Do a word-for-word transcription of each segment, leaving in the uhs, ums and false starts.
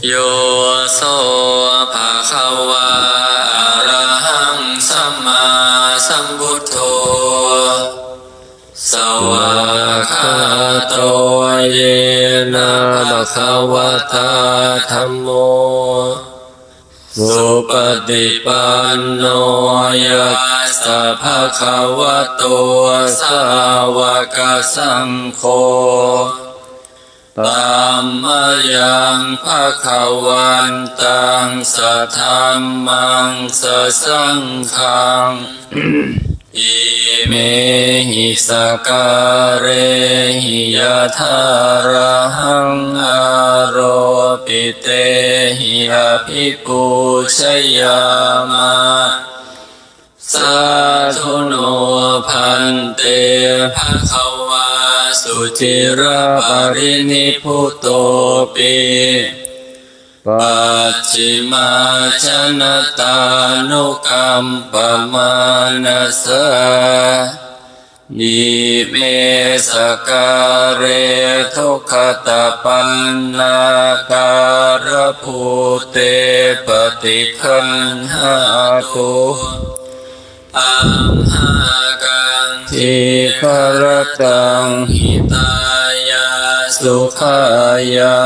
Yo so bhagavā arahaṃ sammāsambuddho, svākkhāto yena bhagavatā dhammo, supaṭipanno yassa bhagavato sāvakasaṅgho, tammayaṃ bhagavantaṃ sadhammaṃ sasaṅghaṃ, imehi sakkārehi yathārahaṃ āropitehi abhipūjayāma. Sādhu no bhante bhagavā suciraparinibbutopi, pacchimājanatānukampamānasā, ime sakkāre duggatapaṇṇākārabhūte paṭiggaṇhātu amhākaṃ dīgharattaṃ hitāya sukhāya.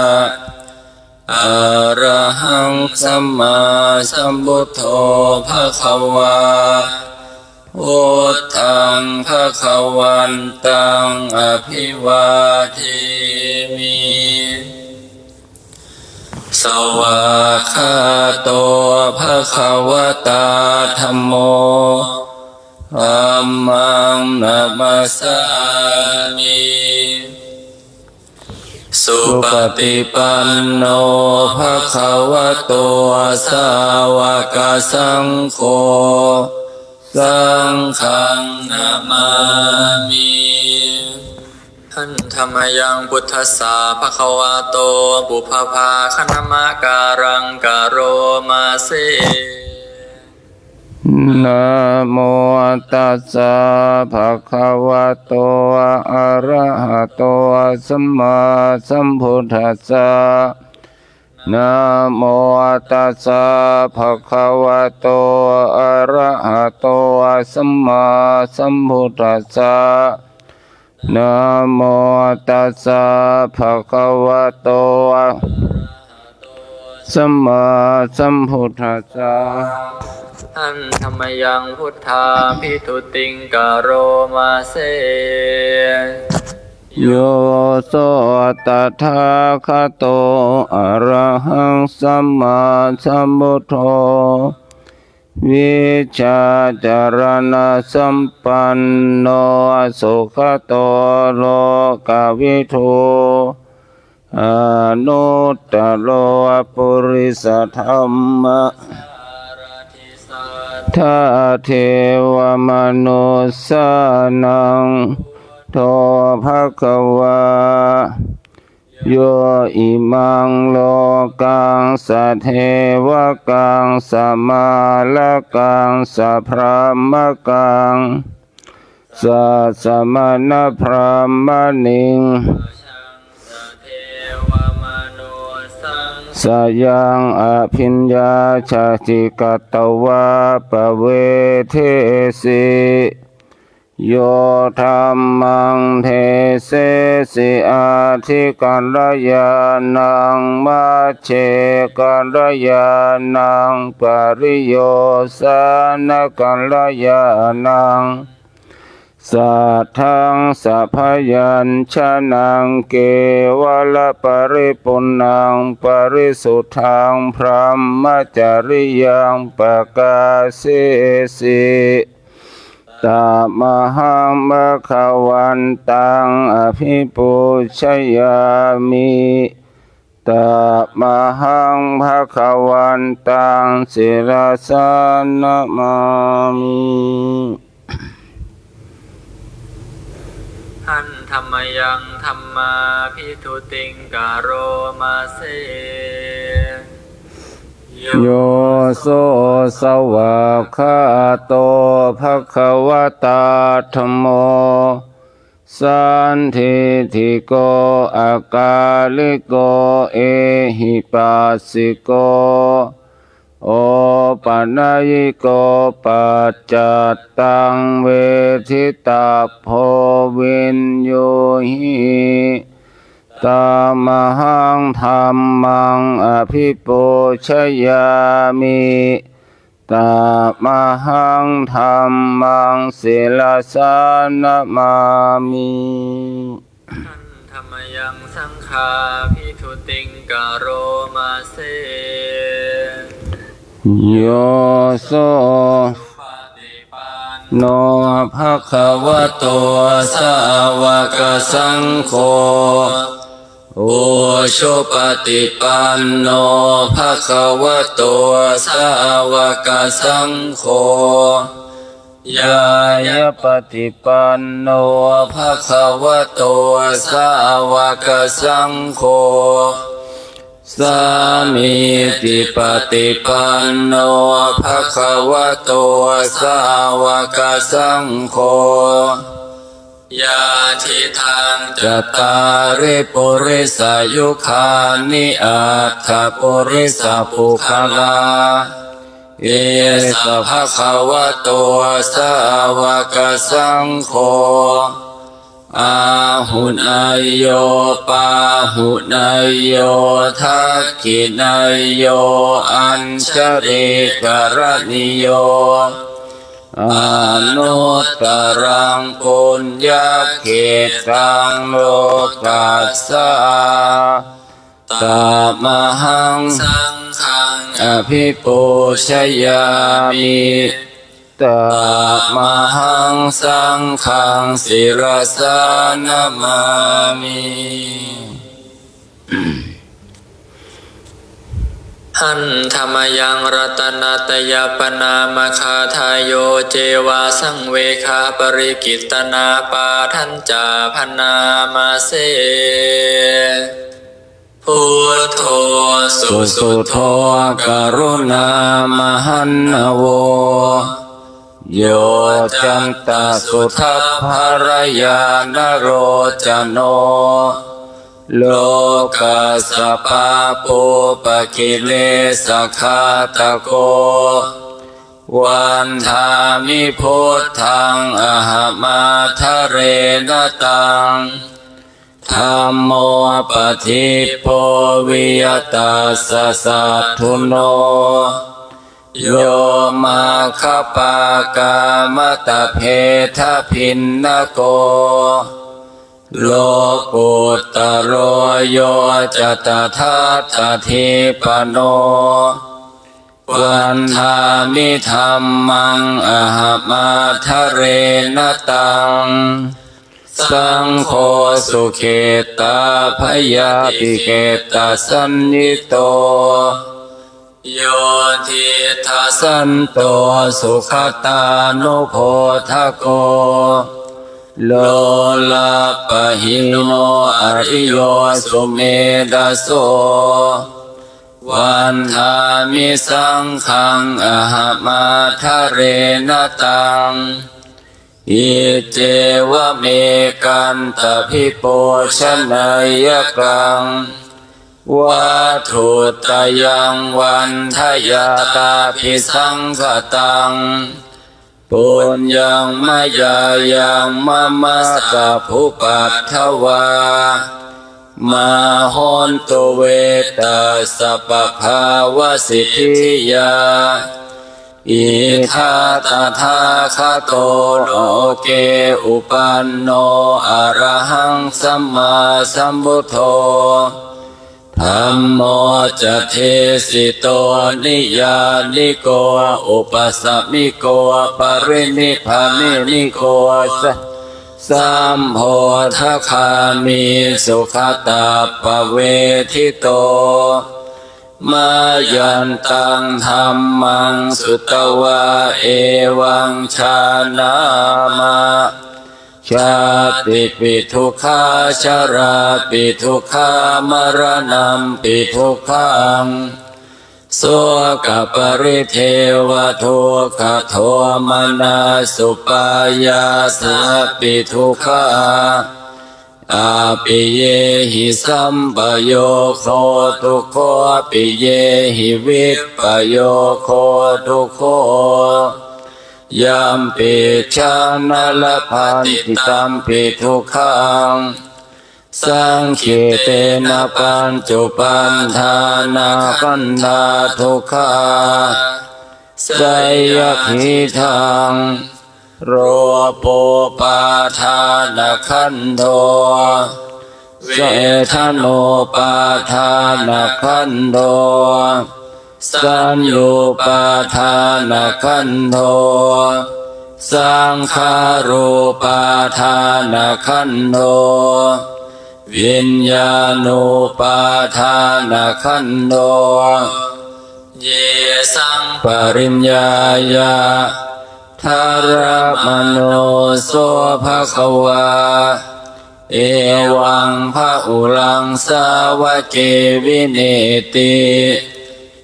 Arahaṃ sammāsambuddho bhagavā, buddhaṃ bhagavantaṃ abhivādemi. Svākkhāto bhagavatā dhammo, dhammaṃ namassāmi. Supaṭipanno bhagavato sāvakasaṅgho, saṅghaṃ namāmi. Handa mayaṃ buddhassa bhagavato pubbabhāganamakāraṃ karoma se. Namo tassa bhagavato arahato sammāsambuddhassa. Namo tassa bhagavato arahato sammāsambuddhassa. Namo tassa bhagavato sammāsambuddhassa. Handa mayaṃ buddhābhituttiṃ karoma se. Yo so tathāgato arahaṃ sammāsambuddho, vijjācaraṇasampanno sugato lokavidū, anuttaro purisadammasārathi satthā devamanussānaṃ buddho bhagavā. Yo imaṃ lokaṃ sadevakaṃ samārakaṃ sabrahmakaṃ sassamaṇabrāhmaṇiṃ sayaṃ abhiññācadikatvā pavedesi. Yo dhammaṃ desesi ādikalyāṇaṃ majjhekalyāṇaṃ pariyosānakalyāṇaṃ Sātthaṃ sabyañjanaṃ kevalaparipuṇṇaṃ parisuddhaṃ brahmacariyaṃ pakāsesi. Tamahaṃ bhagavantaṃ abhipūjayāmi. Tamahaṃ bhagavantaṃ sirasā namāmi. Handa mayaṃ dhammābhiduttiṃ karoma se. Yo so svākkhāto bhagavatā dhammo sandiṭṭhiko akāliko ehipassiko opanayiko paccattaṃ veditabbo viññūhi. Tamahaṃ dhammaṃ abhipūjayāmi. Tamahaṃ dhammaṃ sirasā namāmi. Handa mayaṃ saṅghābhiduttiṃ karoma se. Yo so supaṭipanno bhagavato sāvakasaṅgho, ujupaṭipanno bhagavato sāvakasaṅgho, ñāyapaṭipanno bhagavato sāvakasaṅgho, sāmīcipaṭipanno bhagavato sāvakasaṅgho, yadidaṃ cattāri purisayugāni aṭṭha purisapuggalā, esa bhagavato sāvakasaṅgho, āhuneyyo pāhuneyyo dakkhiṇeyyo añjalikaraṇīyo, anuttaraṃ puññakkhettaṃ lokassā. Tamahaṃ saṅghaṃ abhipūjayāmi. Tamahaṃ saṅghaṃ sirasā namāmi. Handa mayaṃ ratanattayappaṇāmagāthāyo ceva saṃvegaparikirtanapāṭhañca bhaṇāma se. Buddho susuddho karuṇāmahaṇṇavo, yoccantasuddhabbarañāṇalocano, lokassa pāpūpakilesaghātako, vandāmi buddhaṃ ahaṃ ādarena taṃ. Dhammo padīpo viya tassa satthuno, yo maggapākamataphedabhinnako, lokuttaro yo ca tadatthadīpano, vandāmi dhammaṃ ahaṃ ādarena taṃ. Saṅgho sukhetabbhayāpiketasaññito, yo diṭṭhasanto sugatānubodhako, lokappahīno ariyo sumedhaso, vandāmi saṅghaṃ ahaṃ ādarena taṃ. Iccevamekaṇḍabhipūjaneyyaṃ, vatthuttayaṃ vandayatābhisaṅkhataṃ, puññaṃ mayā yaṃ mama sabbupaddavā, mā hontu ve tassa pabhāvasiddhiyā. Idha tathāgato loke upanno arahaṃ sammāsambuddho dhammo ca desito niyyāniko upasamiko parinibbāniko sa- sambodhagāmī sugatappavedito. Mayantaṃ dhammaṃ sutvā evaṃ jānāma. Jātipi dukkhā jarāpi dukkhā maraṇampi dukkhaṃ sokaparidevadukkhadomanassupāyāsāpi dukkhā. Appiyehi sampayogo dukkho, piyyehi vippayogo dukkho, yampicchaṃ na labhati tampi dukkhaṃ. Saṅkhittena pañcupādānakkhandhā dukkhā. Seyyathīdaṃ: rūpūpādānakkhandho, vedanūpādānakkhandho, saññūpādānakkhandho, saṅkhārūpādānakkhandho, viññāṇūpādānakkhandho. Yesaṃ pariññāya dharamāno so bhagavā evaṃ bahulaṃ sāvake vineeti.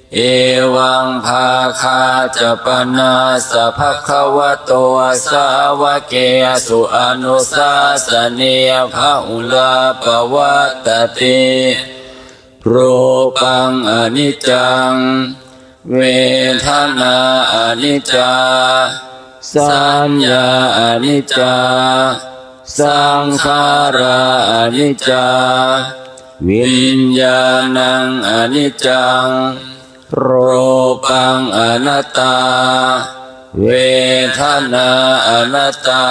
Evaṃ bhāgā ca pana sa bhagavato sāvakesu anusāsanī bahulā pavattati. Rūpaṃ aniccaṃ, vedanā aniccā, saññā aniccā, saṅkhārā aniccā, viññāṇaṃ aniccaṃ. Rūpaṃ anattā, vedanā anattā,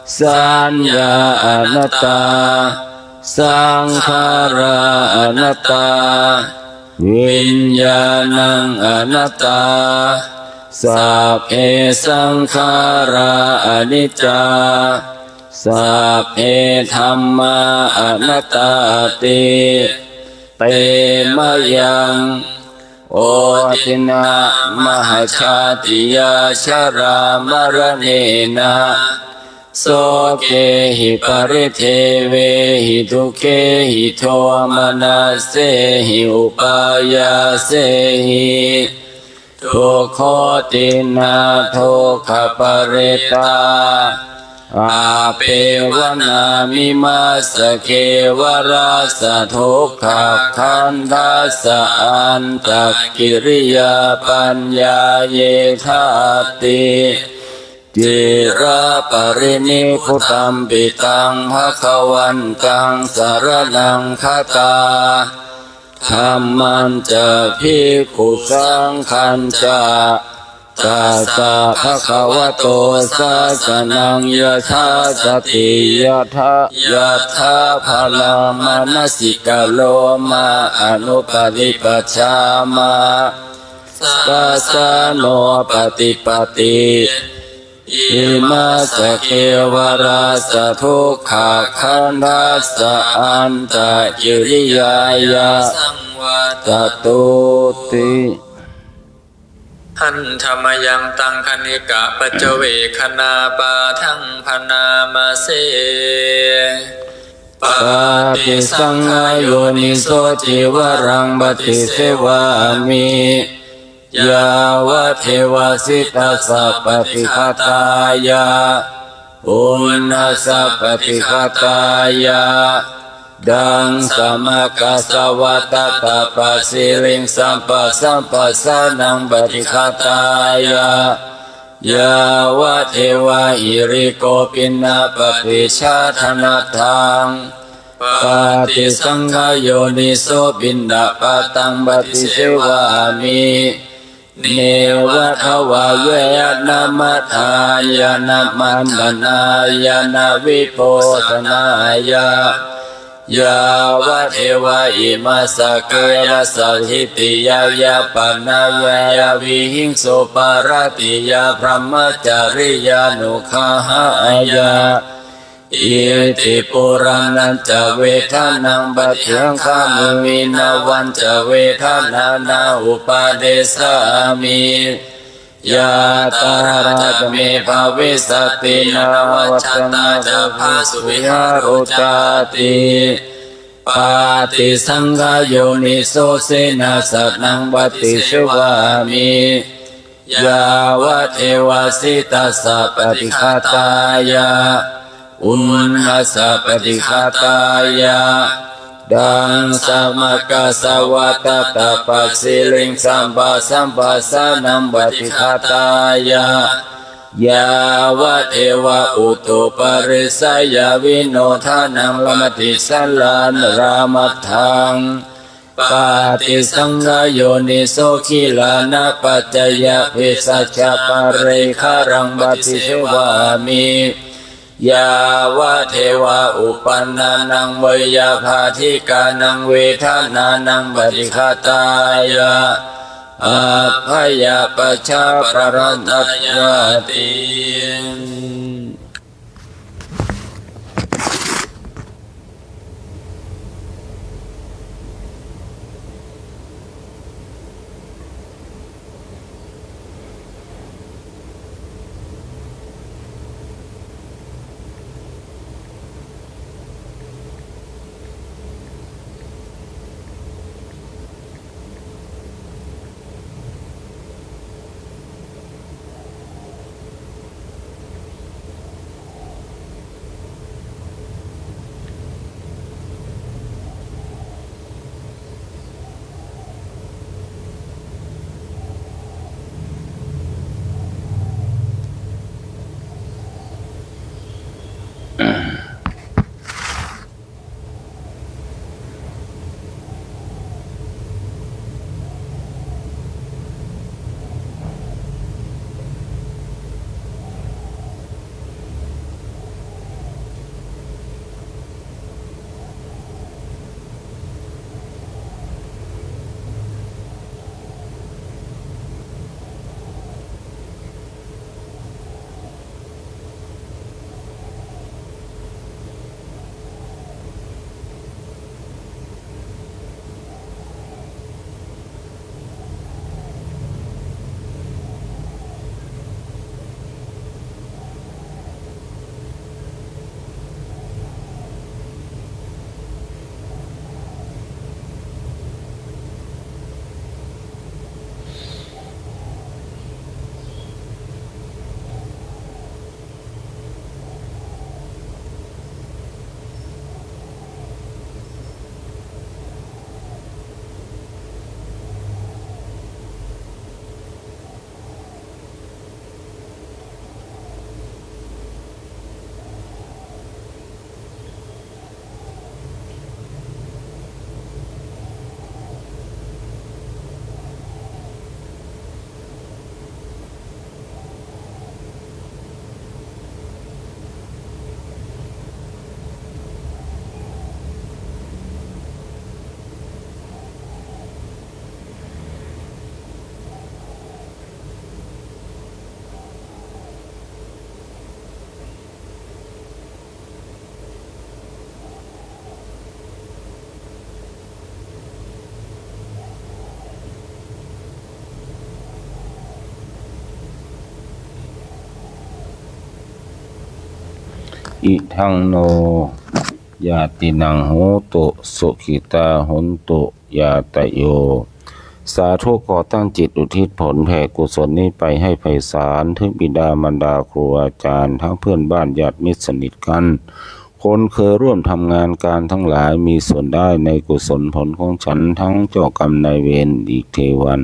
saññā anattā, saṅkhārā anattā, viññāṇaṃ anattā. Sabbe saṅkhārā aniccā, sabbe dhammā anattāti. Te mayaṃ otiṇṇa mahajātiyā jarāmaraṇena sokehi paridevehi dukkhehi domanassehi upāyāsehi. Dukkhotiṇṇā dukkhaparitā appevanāmimassa kevalassa dukkhakkhandhassa antakiriyāpaññāyedhāti. Ciraparinibbutampi taṃ bhagavantaṃ saraṇaṃ gatā, dhammañca bhikkhusaṅghañca, tassa bhagavato sāsanaṃ yathā sati yathā yathā balaṃ manasikaroma anuppadipajjhāma, sassa no paṭipatti. Imassa kevalassa dukkhakkhandhassa antakiriyāya saṃvattatu ti. Handa mayaṃ taṃ khaṇikapaccavekkhaṇapāṭhaṃ bhaṇāma se. Paṭisaṅkhā yoniso cīvaraṃ paṭisevāmi, yāvadeva sitassa paṭighātāya, uṇhassa paṭighātāya, daṅsamakasavātātapasiriṃsapasamphassānaṃ paṭighātāya, yāvadeva hirikopinaṃ paṭicchādanatthaṃ. Paṭisaṅkhā yoniso piṇḍapātaṃ paṭisevāmi, neva davāya na madāya na maṇḍanāya na vibhūsanāya, yāvadeva imassa kālassa ṭhitiyā yāpanāya vihiṃsuparatiyā brahmacariyānuggahāya. Iti purāṇañca vedanaṃ paṭihaṅkhāmi navañca vedanā na uppādessāmi, yātrā ca me bhavissati nānvāgatā ca phāsuvihāro cāti. Paṭisaṅkhā yoniso cenasanaṃ paṭisevāmi, yāvadeva sītassa paṭighātāya, uṇhassa paṭighātāya, ḍaṃsamakasavātātapasiriṃsapaṃ samphassānaṃ paṭighātāya, yāvadeva utuparissayavinodanaṃ laddhisaraṇamataṃ. Paṭisaṅkhā yoniso gilānapaccayabhesajjaparikkhāraṃ paṭisevāmi, yāvadeva uppannānaṃ veyyābādhikānaṃ vedanānaṃ paṭighātāya, abyāpajjhaparamatāyāti. อิทังโน ญาตินัง โหตุ สุขิตา หนตุ ญาตโย สาธุ ขอตั้งจิตอุทิศผลแผ่กุศลนี้ไปให้ไพศาล ถึงบิดามารดาครูอาจารย์ ทั้งเพื่อนบ้านญาติมิตรสนิทกัน คนเคยร่วมทำงานการทั้งหลาย มีส่วนได้ในกุศลผลของฉัน ทั้งเจ้ากรรมนายเวร อีกเทวัน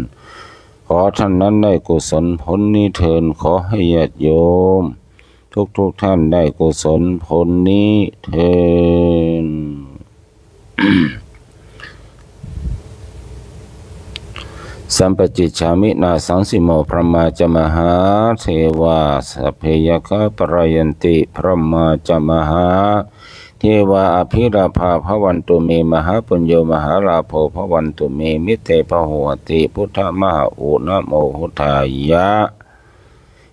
ขอท่านนั้นได้กุศลผลนี้เทอญ ขอให้ญาติโยมทุกๆ ท่านได้กุศลผลนี้เทอญ Sampacicchāmi nāsaṃsimo, brahmā ca mahādevā sabbe yakkhā parāyanti. Brahmā ca mahādevā abhilābhā bhavantu me, mahāpuñño mahālābho bhavantu me, mite bahuhati. Buddha ma a u, namo buddhāya.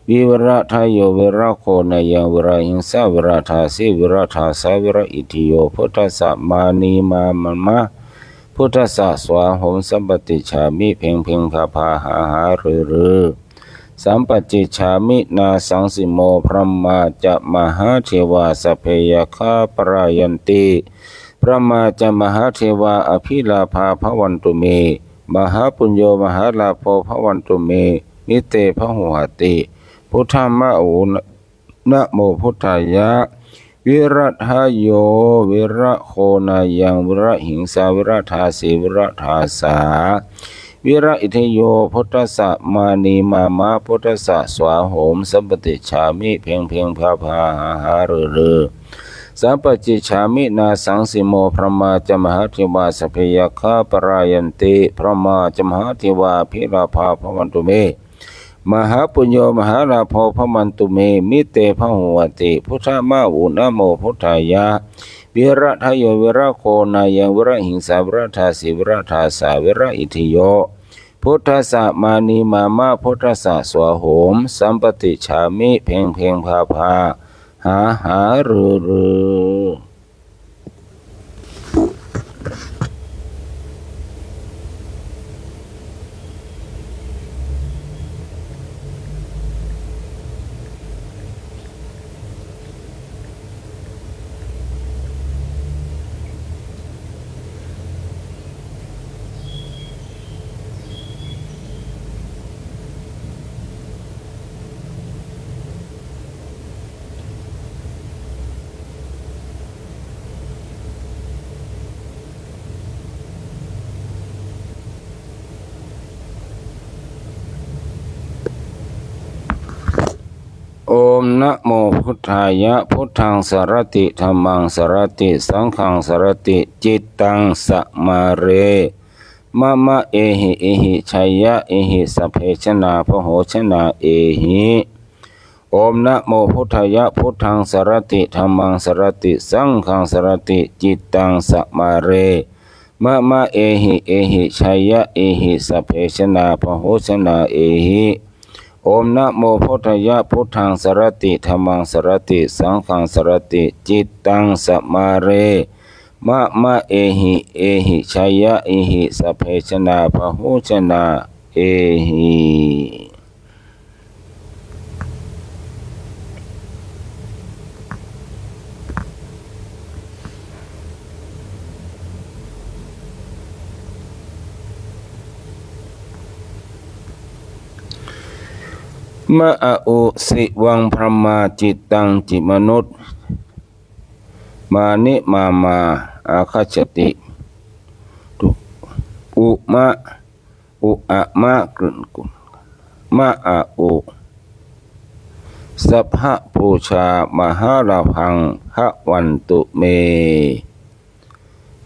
Viradayo viragonāyaṃ virahiṃsā viradāsī viradāsā viraitthiyo, buddhassa mānīmāma buddhassa svāhom, sampaṭicchāmi. Pheng pheng phā phā, hā hā rū rū. Sampaṭicchāmi nāsaṃsimo, brahmā ca mahādevā sabbe yakkhā parāyanti. Brahmā ca mahādevā abhilābhā bhavantu me, mahāpuñño mahālābho bhavantu me, mite bahuhati. Buddha ma a u, namo buddhāya. Viradayo viragonāyaṃ virahiṃsā viradāsī viradāsā viraitthiyo, buddhassa mānīmāma buddhassa svāhom, sampaṭicchāmi. Pheng pheng phā phā, hā hā rū rū. Sampaṭicchāmi nāsaṃsimo, brahmā ca mahādevā sabbe yakkhā parāyanti. Brahmā ca mahādevā abhilābhā bhavantu me, mahāpuñño mahālābho bhavantu me, mite bahuhati. Buddha ma a u, namo buddhāya. Viradayo viragonāyaṃ virahiṃsā viradāsī viradāsā viraitthiyo, buddhassa mānīmāma buddhassa svāhom, sampaṭicchāmi. Pheng pheng phā phā, hā hā rū rū. Om namo buddhāya. Buddhaṃ sarati, dhammaṃ sarati, saṅghaṃ sarati, cittaṃ samāre. Mama ehi ehi jaya ehi sabbe janā bahujanā ehi. Om namo buddhāya. Buddhaṃ sarati, dhammaṃ sarati, saṅghaṃ sarati, cittaṃ samāre. Mama ehi ehi jaya ehi sabbe janā bahujanā ehi. Om namo buddhāya. Buddhaṃ sarati, dhammaṃ sarati, saṅghaṃ sarati, cittaṃ samāre. Mama ehi ehi jaya ehi sabbe janā bahujanā ehi. Ma a u, sivaṃ brahmā, cittaṃ cimanu, māni māmā āgacchati. Tu, u ma, u a ma, ma a u. Sabbapūjā mahālābhaṃ bhavantu me.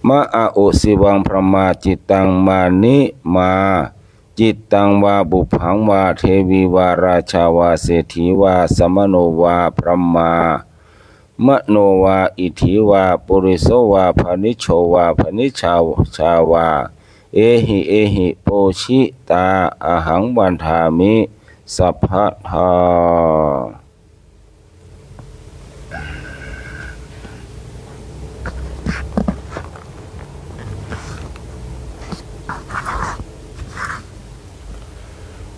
Ma a u, sivaṃ brahmā, cittaṃ māni mā, cittaṃ vā pubbaṃ vā, devī vā rājā vā, seṭṭhī vā samano vā, brāhmaṇo vā iddhī vā, puriso vā paṇḍito vā paṇḍitā vā, ehi ehi pūjitā ahaṃ vandāmi sabbadā.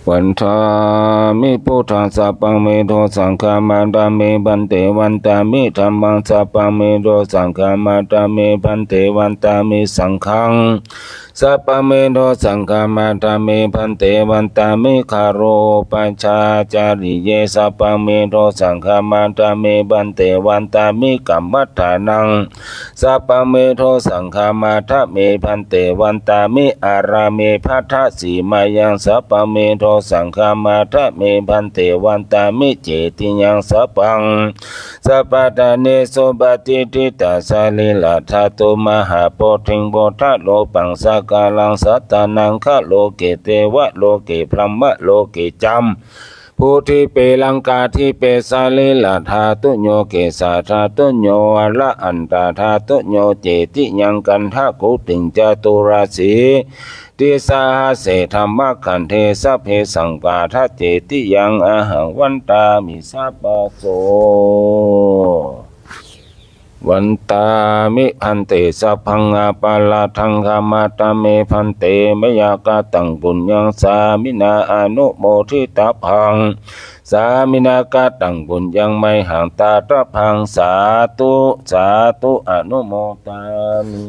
Vandāmi buddhaṃ sabbaṃ me dosaṃ khamatha me bhante. Vandāmi dhammaṃ sabbaṃ me dosaṃ khamatha me bhante. Vandāmi saṅghaṃ sabbaṃ me dosaṃ khamatha me bhante. Vandāmi gārūpajjhācariye sabbaṃ me dosaṃ khamatha me bhante. Vandāmi kammaṭṭhānaṃ sabbaṃ me dosaṃ khamatha me bhante. Vandāmi ārāme baddhasīmāyaṃ sabbaṃ me dosaṃ khamatha me bhante. Vandāmi cetiyaṃ sabbaṃ sabbaṭṭhānesu patiṭṭhitā sarīradhātu mahābodhiṃ buddharūpaṃ sa kālaṃ sattānaṃ kha loke devaloke brahmaloke cam bodhipe laṅkādhipe sarīradhātuyo kesādhātuyo arahantadhātuyo cetiyaṃ gandhakuṭiṃ caturāsītisahasсе dhammakkhandhe sabbe saṅgāthacetiyaṃ ahaṃ vandāmi sabbaso. Vandāmi bhante, sabbaṃ aparādhaṃ khamatha me bhante, mayā kataṃ puññaṃ sāminā anumoditabbaṃ, sāminā kataṃ puññaṃ mayhaṃ dātabbaṃ, sādhu sādhu anumodāmi.